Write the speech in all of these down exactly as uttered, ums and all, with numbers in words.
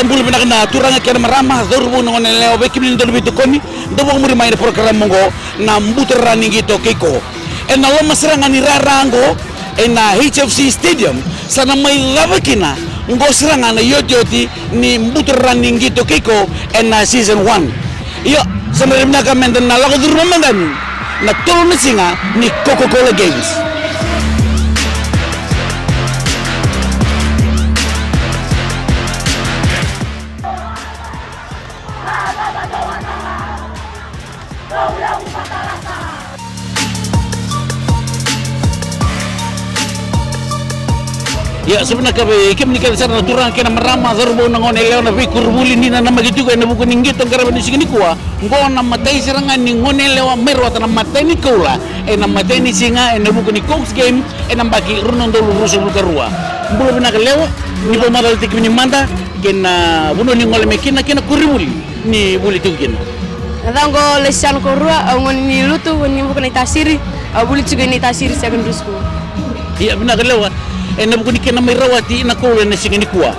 Bula vinaka na turaga kei na marama, cauravou, na gone yalewa, vei kemuni na dau veitokoni, dau vakamuri mai na porokaramu oqo na Buturara ni Qito Kei Ko. Ena loma sara ga ni rara oqo, ena H F C Stadium, sa na mai cava kina, oqo sara ga na iotioti ni Buturara ni Qito Kei Ko ena season one. Io, sa na vinaka meda na lako curuma mada yani na tolu na siga ni Coca-Cola Games. Ia, sa vinaka vei kemuni kece sara na turaga kei na marama, cauravou, na gone yalewa, na veikoronivuli ni nanamaki tiko ena vuku ni qito qaravi ni siga nikua. Oqo na imatai sara ga ni gone yalewa mai rawata na imatai ni koula ena imatai ni siga ena vuku ni Coke Games ena yabaki rua na udolu ruasagavulu ka rua. Bula vinaka yalewa, ni vakamacalataki kemuni mada kei na vanua ni gole mai kina kei na koronivuli ni vuli tiko kina. Na yacaqu o Lesiano Korua, au gone ni Lutu, ni vuku Naitasiri, au vuli tiko i Naitasiri Secondary School. Ia, vinaka yalewa, ena vuku ni kena mai rawati na koula ena siga nikua.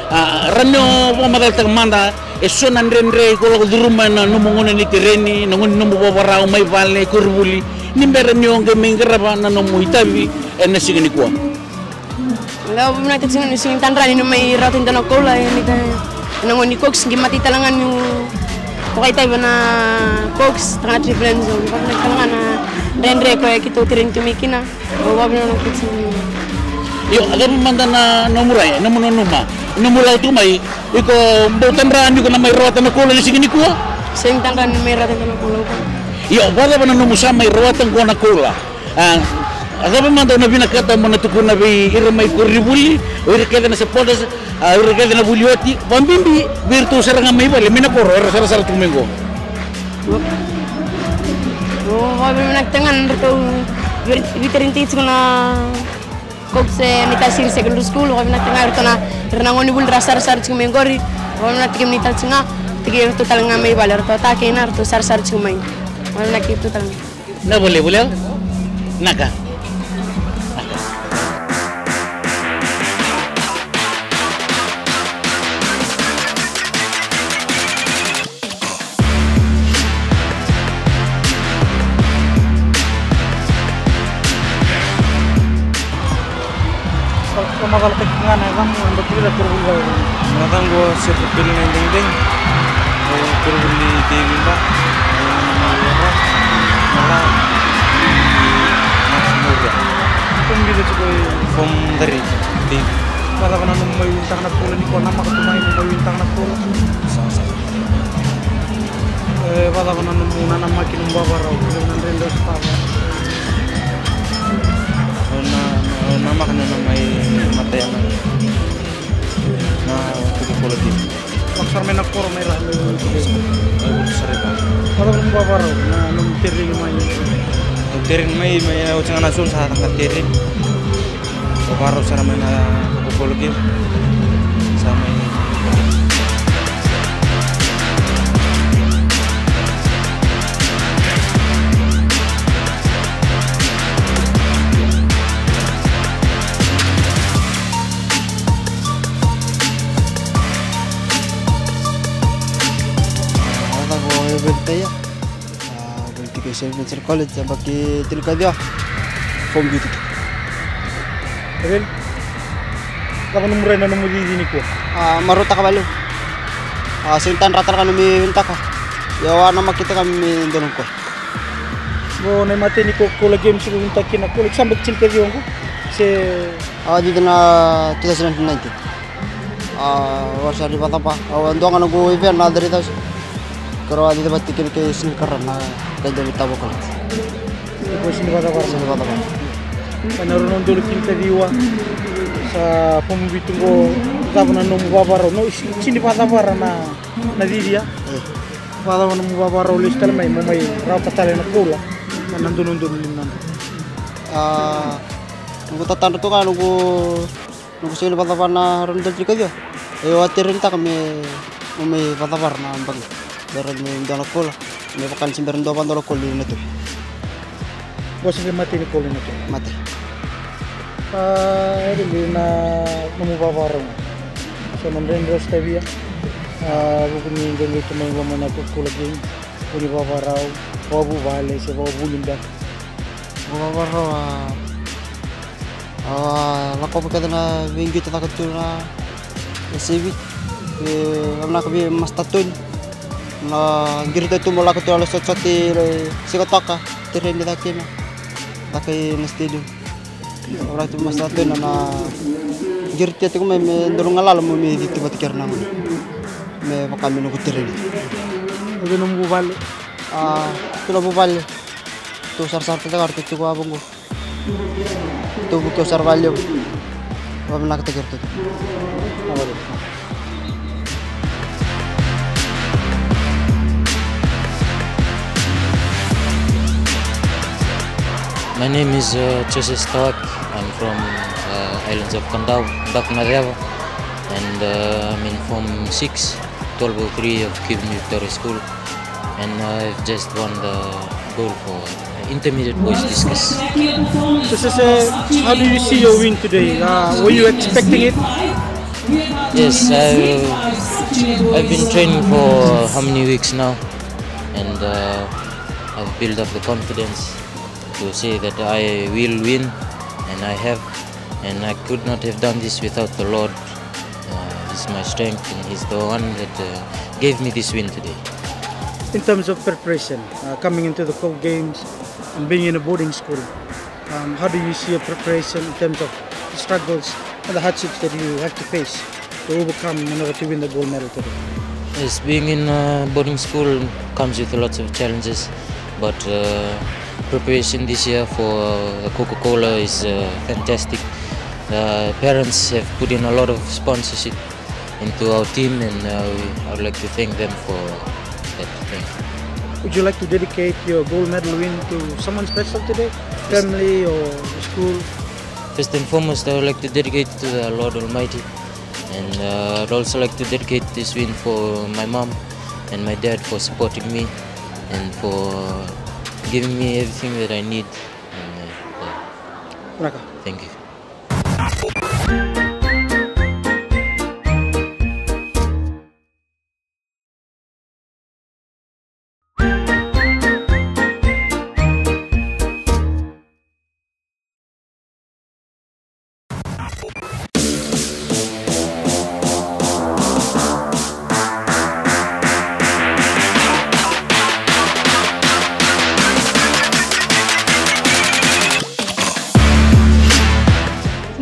A, rawa ni o vakamacalataka mada eso na dredre iko lako curuma ena nomu gauna ni tereni, na gauna ni nomu vavarau mai vale, koronivuli, ni bera ni o qai mai qarava na nomu itavi ena siga nikua. Au vakavinavinaka tiko ni sega ni tadra ni mai rawata e dua na koula, e ni ta, na gauna ni Coke, qai matai tale ga niu vakaitavi ena Coke, taka na triple N zone. Vakavinavinaka tale ga na dredre koya keitou tereni tu mai kina. Au vakavinavinaka tiko. Io, a cava mada na nomu rai, nomu nanuma, nomu lako tu mai, iko bau tadra ni ko na mai rawata na koula ni siga nikua? Sega ni tadra ni mai rawata e dua na koula. Io, vakacava na nomu sa mai rawata qo na koula? A, a cava mada o na vinakata mo na tukuna vei ira mai koronivuli, o ira kece na supporters, a, o ira kece na vuli oti, vakabibi vei iratou sara ga mai vale, mai na koro, era sarasara tiko mai qo. Au vakavinavinaka tiko ga na nodratou vei, veitaratara tiko na Coke se Naitasiri Secondary School, vakavinavinaka tiko ga iratou na, ira na gonevuli ra sarasara tiko mai qori, vakavinavinaka tiko kemuni tale tiko ga, tiko iratou tale ga mai vale, ratou a ta kei na, ratou sarasara tiko mai. Vakavinavinaka iratou tale ga. Na vole, vole. Naka. Naka. Sa macala tiko ga na yacamu, eda kila na koronivuli. Na yacaqu o Sepu Pelu na Degidegi. Au koronivuli kei Viba. Au na Viba. Na la. Na Viba. Form vica tiko e? Form three. Three. Vakacava na nomu mai winitaka na koula nikua, namaka tu mai mo mai winitaka na koula? Sa, sa. E, vakacava na nomu nanamaki, nomu vavarau, na dredre o sotava? Au na, na, namaka na, na mai matai na, na Coca-Cola Games. Lako sara mai na koro mai ra, mai vutu sara i vale. Vakacava nomu vavarau, na nomu tereni mai? Au tereni mai, mai, au sega na sulu sa na tereni. Au vakarau sara mai na Coca-Cola Games. Sa mai. Au caka o Evelitaia. A, vuli tiko e Saint Vincent College, yabaki tinikaciwa. Form vitu tiko. Evel, cava nomu rai na nomu cici nikua? A, marautaka vakalevu. A, sega ni tadra tale ga na me vinakata. Ia au a namakitaka me dua na koya. Qo na imatai ni Coca-Cola Games o winitaka kina, Coca-Cola sa yabaki tinikaciwa qo? Se? A, cici na two thousand nineteen. A, au sa ni vakacava, au a dua ga noqu event na three thousand. Keirau a cicivaki kina kei Sinikarara na kai dau ni tavo college. Ko sini vakacava? Sini vakacava. Ena rua na udolu tinikaciwa, sa form vitu qo, cava na nomu vavarau? No, si-, sini vakacava na, na cici ya? E. Vakacava nomu vavarau lesu tale mai, mo mai rawata tale na koula, na, na dua na udolu lima na drau? A, noqu tatadra tu ga noqu Noqu sega ni vakacava na rua na udolu tinikaciwa. E, au a terenitaka me, me mai vakacava na yabaki. Bera ni dua na koula. Me vaka ni se bera ni dua vakadua na koula i Natovi. Qo se qai matai ni koula i Natovi? Matai. A, e dua na nomu vavarau. So na dredre o sotava. A, vuku ni qeqeta mai loma na Coca-Cola Games, vuku ni vavarau, vakavuvale se vakavuli beka. Vakavakarau, a, a, lakova kece na veiqito caka tu na, na Civic. E, vinaka vei Master Tony. Na qirita tu mo lako tu a lo sotisoti, e, siga toka, tereni caka kina. Caka i na stadium. Vinaka tu Master Tony na, na qirita tiko mai me duru galala mo me citi vata kei ira na gone. Me vaka me noqu tereni. Ove nomu vuvale. A, tu na vuvale. Tu sarasara tale ga ratou tiko a vuqu. Tu vukei au sara vakalevu. Vavinakataki iratou. My name is uh, Joseph Stawak. I'm from uh, islands of Kandau, Dakunadeva, and uh, I'm in Form six, twelve oh three of Cuban Victoria School, and uh, I've just won the gold for intermediate boys discus. So, so, so, how do you see your win today? Uh, were you expecting it? Yes, I, I've been training for how many weeks now, and uh, I've built up the confidence to say that I will win, and I have, and I could not have done this without the Lord. Uh, he's my strength, and he's the one that uh, gave me this win today. In terms of preparation, uh, coming into the Coke Games and being in a boarding school, um, how do you see your preparation in terms of the struggles and the hardships that you have to face to overcome in order to win the gold medal today? Yes, being in uh, boarding school comes with lots of challenges, but uh, preparation this year for uh, Coca-Cola is uh, fantastic. Uh, parents have put in a lot of sponsorship into our team, and uh, we, I would like to thank them for that. Thank you. Would you like to dedicate your gold medal win to someone special today? Yes. Family or school? First and foremost, I would like to dedicate to the Lord Almighty, and uh, I'd also like to dedicate this win for my mom and my dad for supporting me and for giving me everything that I need. And, uh, yeah. Vinaka. Thank you.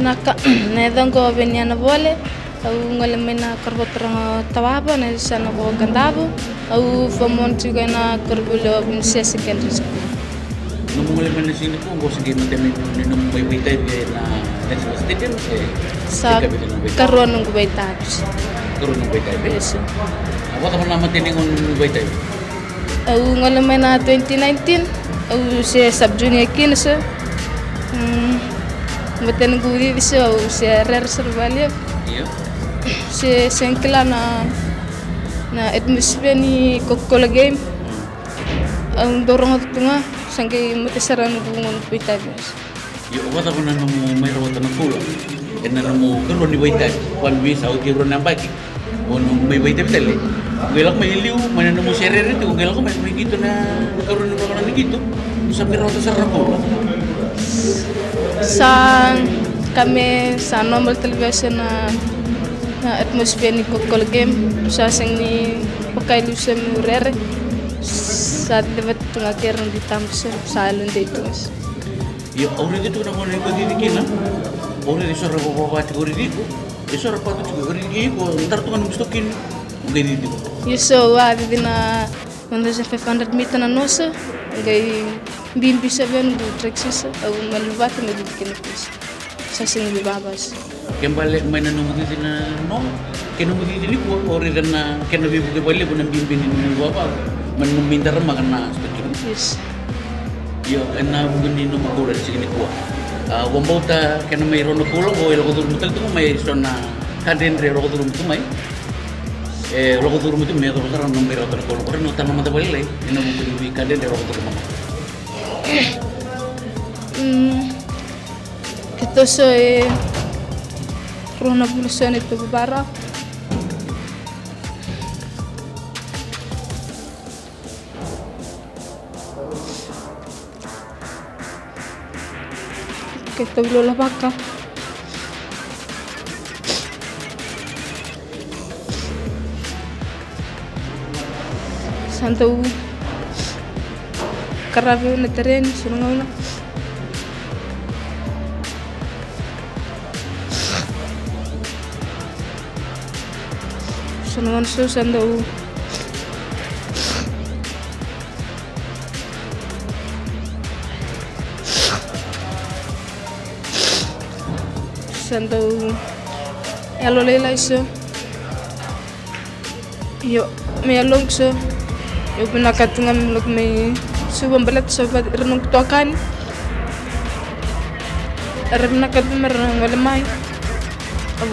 Na ka, na yacaqu o Veniana Vole. Au gole mai na koro vakaturaga o Tawava, na yasana ko Kadavu. Au form one tiko ena koronivuli o Vunisia Secondary School. Nomu gole mai na siga nikua, qo se qai matai ni nomu mai vakaitavi ena National Stadium, e? Sa karua noqu vakaitavi. Karua noqu vakaitavi, e? Yes, sir. A vakacava na matai ni gauna ni vakaitavi? Au gole mai na twenty nineteen, au se sub junior kina, sir. Mm, matai ni noqu cici, sir, au se rere sara vakalevu. Io. Se, se kila na, na atmosphere ni Coca-Cola game. Au dau rogoca tu ga, sa qai matai sara noqu gauna ni vakaitavi. Io, vakacava na nomu mai rawata na koula ena nomu karua ni vakaitavi? Vakabibi sa oti e rua na yabaki o nomu mai vakaitavi tale. Qai lako mai e liu, mai na nomu se rere tiko, qai lako mai, mai qito na karua ni vakaitavi qito. Sa mai rawata sara na koula. Sa ka me sa normal tale vei au se na, na atmosphere ni Coca-Cola game. Sa sega ni vaka e liu se meu rere. Sa ceva tu ga kei ira na tabu se sa yalodei tu ga. Io, au raica tu na gauna ni ko cici kina. Au raica eso ra vavati ko raici iko. Eso ra vavati ko raici iko, dara tu ga na musto kina. Ko qai cici tiko. Io, so au a cici na one thousand five hundred meter na nosa. Qai bibi sa vei au noqu track sisa. Au mani vata me cici kina kisa. Sa sega ni vavasi. Ke bale mai na nomu cici na no, ke nomu cici nikua, o raica na kena veivuke vakalevu na bibi ni nomu vavaku mai na nomu mai daramaka na spectrum. Yes. Io, ena vuku ni nomu koula ni siga nikua. A, vakabauta kena mai rau na koula qo e lako curuma tale tu mai so na ka dredre e lako curuma tu mai. E lako curuma tu mai, e yacova sara na nomu mai rauta na koula qo, rau na tana mada vakalailai ena vuku ni ka dredre e lako curuma mai. Mm. Keitou so e rua na vula so na itukutuku vara. Keitou lolovaka. Sa dau qaravi au na tereni so na gauna. So na gauna so sa dau Sa dau yalolailai so. Io, me yaloqu so. Io, vinakata ga me lako mai Suva baleta so vei ira noqu itokani. Era vinakata me ra gole mai. Au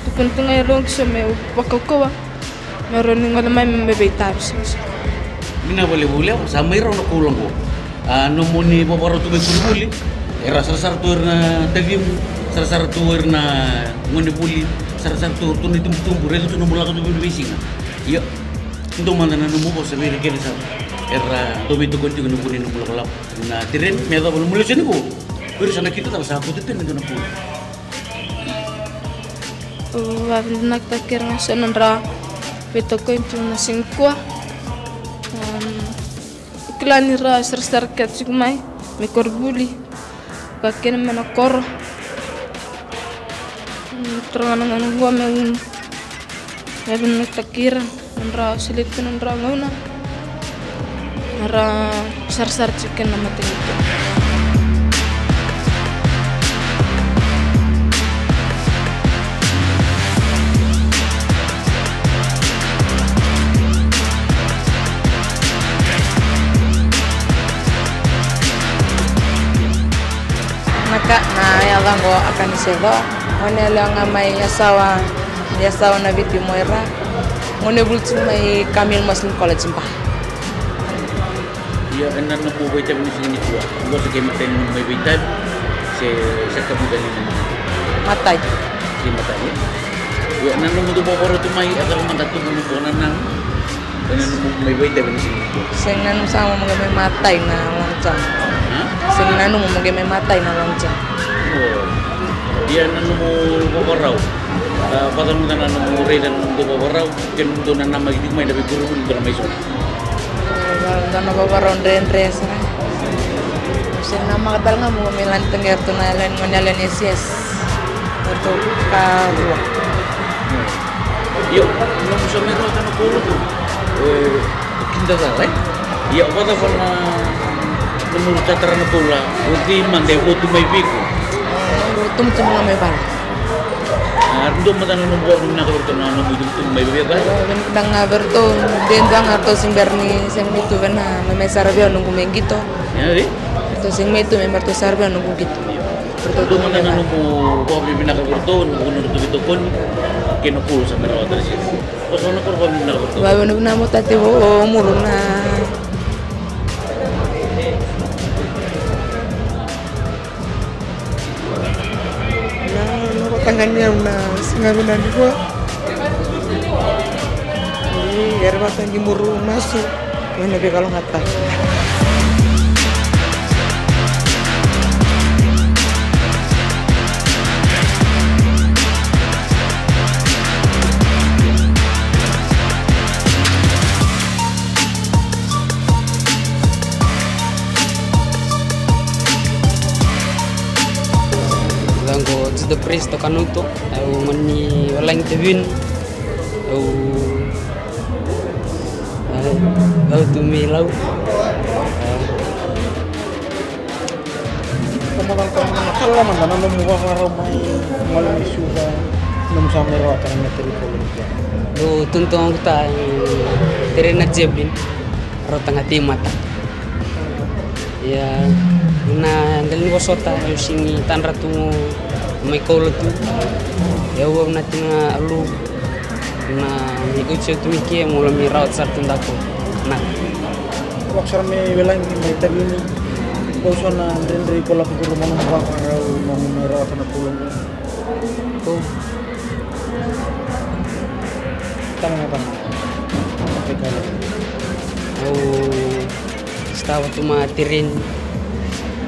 tukuna tu ga yaloqu so me vakaukauwa. Me rawa ni gole mai me veitavi so. Vinaka vakalevu, sa mai rau na koula qo. A, nomuni vavarau tu mai Kuruvuli, era sarasara tu ira na tavimu, sarasara tu ira na gonevuli, sarasara tu ira tu na itubutubu, raica tu na mulaka tu vei veisiga. Ia, dua mada na nomu vosa vei ira kece sa era dau veitokoni tiko ena vuku ni nomu lakolako na tereni, me yacova na nomu lesoni qo. Ko ira sa na kidacala sa koto tiko na dua na koula. Au vakavinavinakataki ira ga so na nodra veitokoni tu na siga nikua. Kila ni ra sarasara kece tiko mai me koronivuli, vakakina mai na koro. Tara ga na gauna qo meu vakavinavinakataki ira. Nodra solia tu na nodra gauna me ra sarasara tiko kina na matanitu. Na ka na yacaqu o Akani Seco, o ni yalewa ga mai Yasawa, Yasawa na Viti Moira. Gonevuli tiko mai Camille Muslim College Ba. Ia, ena nomu veitavi ni siga nikua, qo sa kena imatai ni nomu mai veitavi se sa ka muda ni nomu? Matai. Sa imatai, e? Ia, ena nomu dau vakarau tu mai, e cava mada tu nomu nanuma ena nomu mai veitavi ni siga nikua? Sega ni nanuma sara meu qai mai matai na long jump. A? Sega ni nanuma meu qai mai matai na long jump. O. Ia, na nomu vakarau, a, vacava mada na nomu raica na nomu dau vakarau kei na nomu dau nanamaki tiko mai na veikoronivuli dou na mai soqo? Dua na vakarau dredre sara. Sega ni namaka tale ga meu mai lade taqe iratou na yalewa ni, gone yalewa ni S S. Ratou ka rua. Io, nomu sa mai rawata na koula tu. E, kidacala, e? Ia, vacava na nomu sa tara na koula? O cei mada e votu mai vei iko? Au tumutumu ga mai vale. A, dua mada na nomu vakavinavinaka vei iratou na nomu itubutubu mai vei vale? Vinaka ga vei iratou, de dua ga ratou se bera ni, se mai tu vei na, me, me sara vei au noqu mai qito. Ia, e? Ratou se mai tu me, me ratou sara vei au noqu qito. Dua mada na nomu vakavinavinaka vei iratou, nomu, nomu veitokoni kei na koula sa mai rawata na siga. Vakavinavinaka mo tati o, o mulu na. Na, na vakatagani au na siga vinaka nikua. Ni, era vakatagi muru masu. Mai na veikalougata. Vaqo Juda Prince Tokanuto, au gone ni Walagi Tavini. Au, au tu mai Lau. Kala mada na nomu vakarau mai gole mai Suva, nomu sa mai rawata na tereni koula nikua. Au tunatunaqata na tereni na javelin, rawata ga tei mata. Ia, na dela ni vosota, au sega ni tadra tu mai koula tu. Ia, au na tina alu. Na, ni kauti au tu mai ke, mo lami rawata sara tu daku. Na. Lako sara mai Walagi mai Tavini. Ko so na dredre ko lako tu mo na vakarau mo na rawata na koula. Ko. Tama na tama. Au sotava tu mai tereni.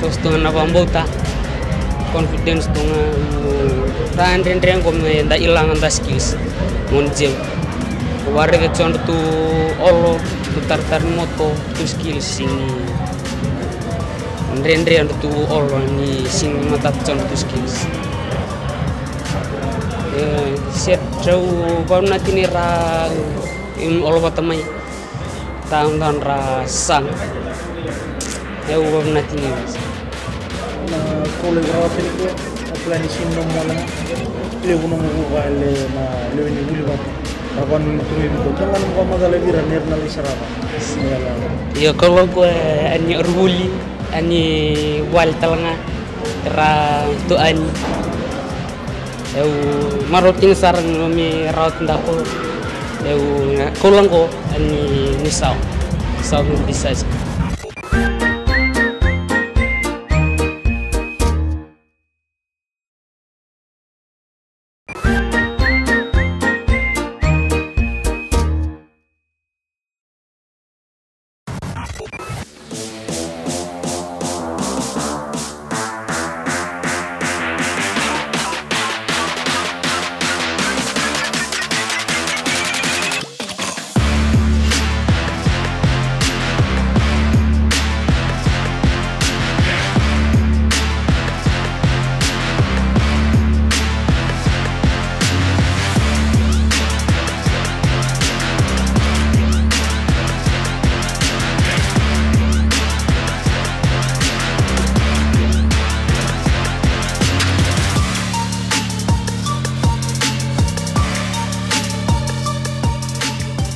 Toso tu ga na vakabauta, confidence tu ga, ra dredre qo me da ilaga da skills. Mo ni gym. Ko vakaraica tiko tu olo, tu taratara ni moto, tu skills, sigi dredre tu olo ni sigi matata tiko tu skills. E, set, au vavinakataka ni ra, em, olo vata mai. Tau dau ra saga. Au vavinakataka ni. Na kolo i vara tiko, a plan i sini nomu wale. Levu nomu vuvale na lewe ni vuli vata. Ra vanu ni turu i viko. Tau ga nomu vakamacala vei ira nira na lai sarava. Io, kolo qo, e, ani orivuli, ani vale tale ga. Ra tu ani. Au marautaka sara na nomu rawati daku. Au, e, kolo qo, ani, ni sawa. Sawa ni disasi.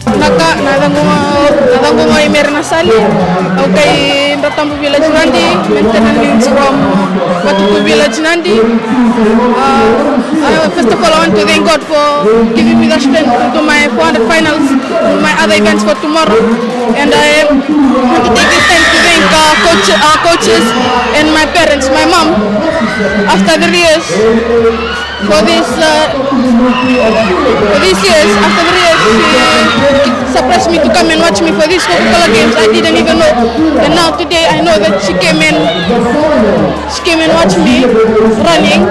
Vinaka, na yacaqu ga, na yacaqu ga o Imeri Nasali. Au kai Dratabu Village Nadi, Mediterranean Links from Vatutu Village Nadi. Uh, uh, first of all, I want to thank God for giving me the strength to do my four hundred finals and my other events for tomorrow. And I want to take this time to thank, uh, coach, uh, coaches and my parents, my mom. After three years, for this, uh, for these years, after three years, she surprised me to come and watch me for these Coca-Cola games. I didn't even know. And now today I know that she came and, she came and watched me running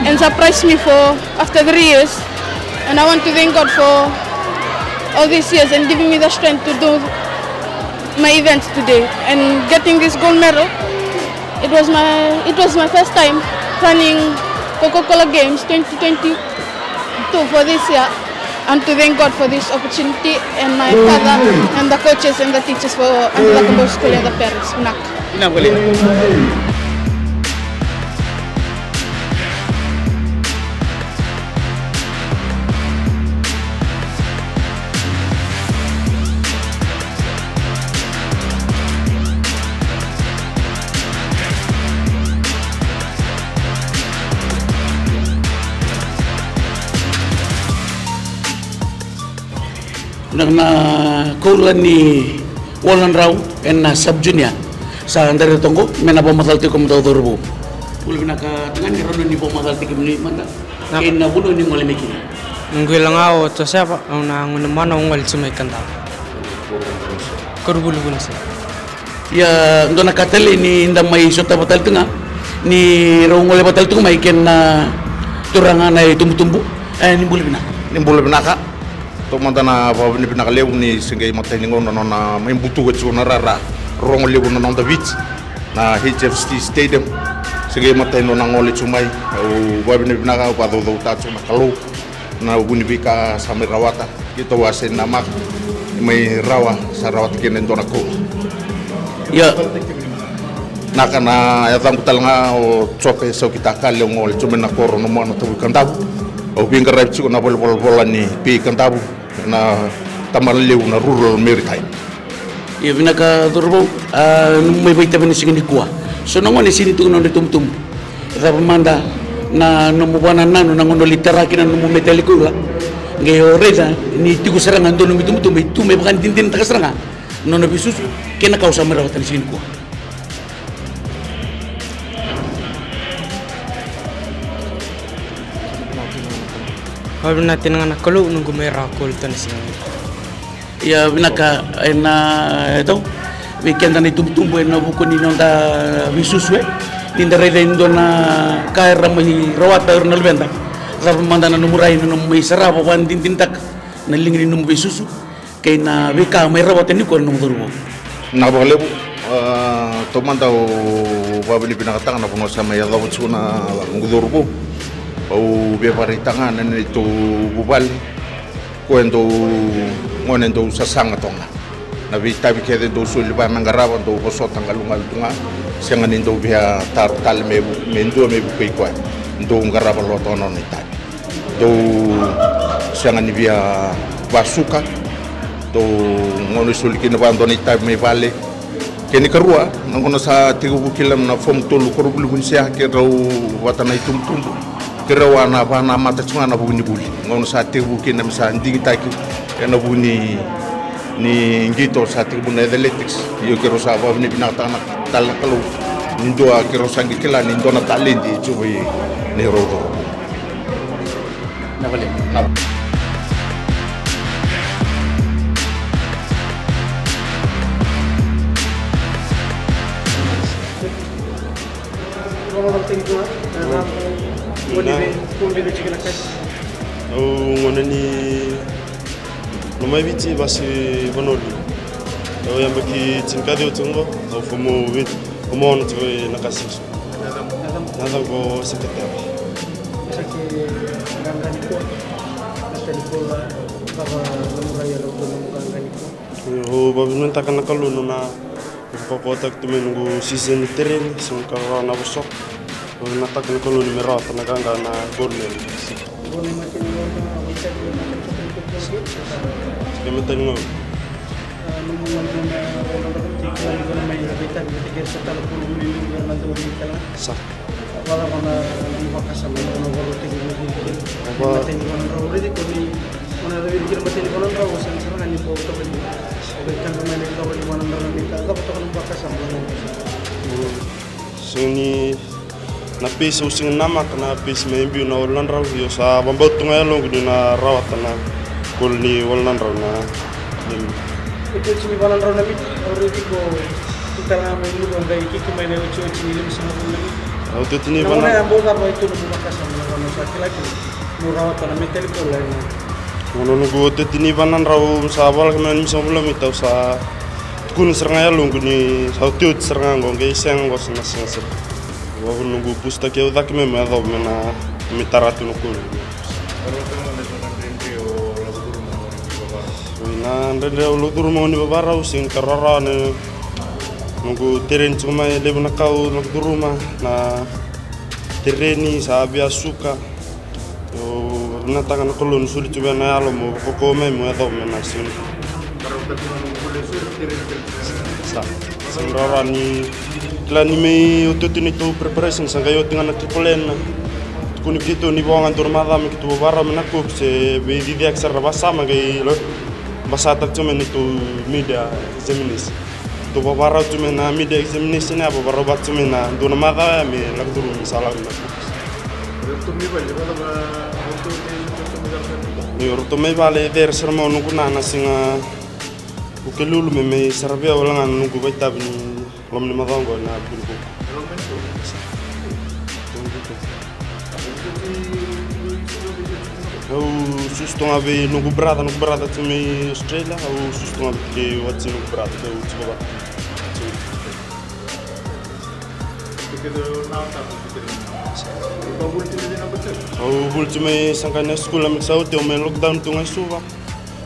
and surprised me for after three years. And I want to thank God for all these years and giving me the strength to do my events today and getting this gold medal. It was my, it was my first time running Coca-Cola Games twenty twenty-two for this year, and to thank God for this opportunity and my father and the coaches and the teachers for, and the Coca-Cola school and the parents. Vinaka. Na, na koula ni wala na drau ena sub junior. Sa dredre toqo me na vakamacala tiko mada o cauravou. Bula vinaka tagane, rawa ni vakamacala tiko mada. Kei na vanua ni gole mai kina. Noqu ila ga o Josefa, au na gone mana, au gole tu mai Kadavu. Koronivuli Vunisea. Ia, dua na ka tale ni da mai sotava tale tu ga ni rau gole vata tale tu ga mai kei na turaga na itubutubu. E, ni bula vinaka. Ni bula vinaka. Taumada na vakavinavinaka levu ni se qai matai ni gauna na nona mai butuka tiko na rara rogo levu na noda Viti. Na H F C Stadium. Se qai matai nona gole tu mai. Au vakavinavinaka, au vakacaucautaka tu na Kalou. Na vu ni veika sa mai rawata. Keitou a sega ni namaka. Mai rawa, sa rawata kina e dua na koula. Ia. Na ka na yacaqu tale ga o Jope Saukitaka, lewe gole tu mai na koro na Muana Tavui Kadavu. Au veiqaravi tiko na valenivolavola ni P A Kadavu. Na tamata levu na Rural Maritime. Ia vinaka cauravou, a, nomu mai vakaitavi ena siga nikua. So na gone sega ni tu na nodra itubutubu. E cava mada na nomu vakanananu na gauna o lai tara kina na nomu metali koula? Qai o raica ni tiko sara ga dua nomu itubutubu e tu me vakadinadinataka sara ga na nona veisusu kei na ka o sa mai rawata ena siga nikua. Au vinakata ga na Kalou noqu mai rawa koli tu ena siga nikua. Ia vinaka, ena, e tau, vei keda na itubutubu ena vuku ni noda veisusu, e, ni da raica e dua na ka era mai rawata o ira na luveda. Cava mada na nomu rai na nomu mai sarava vakadinadinataka na liga ni nomu veisusu kei na veika mai rawata nikua na nomu cauravou? Na vakalevu, a, taumada au vakavinavinakataka na vanua sa mai yacova tiko na noqu cauravou. Au via vakaraitaka ga na neitou vuvale. Koya e dau gone e dau sasaga toka ga. Na veitavi kece e dau soli vaya me qarava, dau vosota galugalu tu ga. Sega ni dau via taro tale me, me dua me vukei koya. Dau qarava lo toka na nona itavi. Dau sega ni via vasuka. Dau gone soli kina vaya dua na itavi mai vale. Kena ikarua, na gauna sa tekivu kila na fomu tolu koronivuli vuniseya, keirau vata na itubutubu, keirau a na vakanamata tiko ga na vuku ni vuli. Gauna sa tekivu kina me sa digitaki ena vuku ni, ni qito sa tekivu na athletics. Io, keirau sa vakavinavinakataka na tale na Kalou ni dua keirau sa qai kila ni dua na taledi e tiko vei neirau cauravou. Na vale. Na. Au gone ni Lomaiviti, Vasi, Vanoli. Au yabaki tinikaciwa tiko qo, au fomu Viti, fomu ono tiko ena Nakasi. Na yacaqu o Seketera. Au vakavinavinakataka na Kalou na nona vakaukauwataki tu mai noqu season ni tereni, sega ni ka rawa na vosota. Au vakavinavinakataka na Kalou ni me rawata na qaqa na gold medal. Sega ni matani gauna. Sa. Sega ni na pace au sega ni namaka na pace me biu na wale na drau, io sa vakabauta tu ga e yaloqu ni na rawata na koli ni wale na drau na. Otioti ni va na drau na mita, au raici iko tu tale ga mai Nuku, qai kiki mai na otioti ni limasagavulu na mita. Otioti ni va na. Na gauna ya bau cava e tu na nomu vakasama na gauna sa kila kina mo rawata na metali koula ena. Na noqu otioti ni va na drau sa voleka mai na limasagavulu na mita, au sa tukuna sara ga e yaloqu ni sa otioti sara ga qo, qai sega qo, sa na sega sara. Au noqu pusitaki au cake mai me yacova me na, me tara tu na koli. Na dredre au lako curuma gone ni vavarau, sega ni ka rawarawa na noqu tereni tiko mai, levu na ka au lako curuma, na tereni sa via suka. Au vinakataka na Kalou ni soli tu vei na yalo mo vakaukauwa mai mo yacova me na sega ni. Sa, sa rawarawa ni kila ni mai otioti neitou preparation, sa qai oti ga na triple N na. Tukuni vei keitou ni vo ga dua na macawa me keitou vakarau mai na cook se veiciciyaki sara na vakasama qai basata tiko mai neitou mid-year examination. Tou vakarau tiko mai na mid-year examination ya, vakarau vata tiko mai na dua na macawa ya me lako curuma me sa lako mai na cook. Io, ratou mai vale e cere sara mai o noqu nana, sega, Vukelulu me mai sara vei au wale ga na noqu vakaitavi ni loma ni macawa oqo na vuku ni kuku. Au susu tu ga vei noqu brother, noqu brother tu mai Australia, au susu tu ga vei kei wati noqu brother, kei au tiko vata. Au vuli tu mai Saqani High School, a mix out, au mai lockdown tu ga i Suva.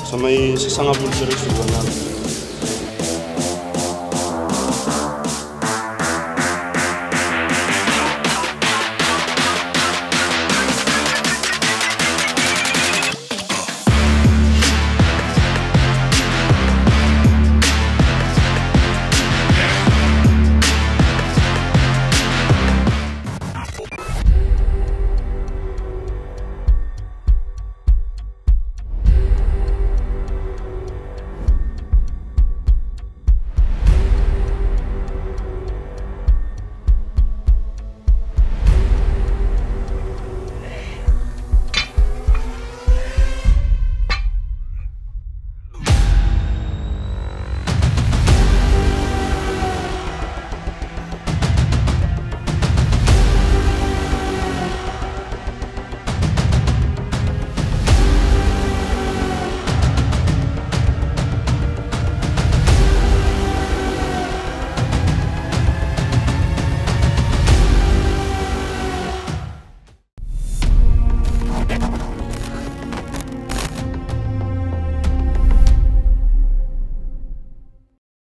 Sa mai sasaga vuli sara i Suva na.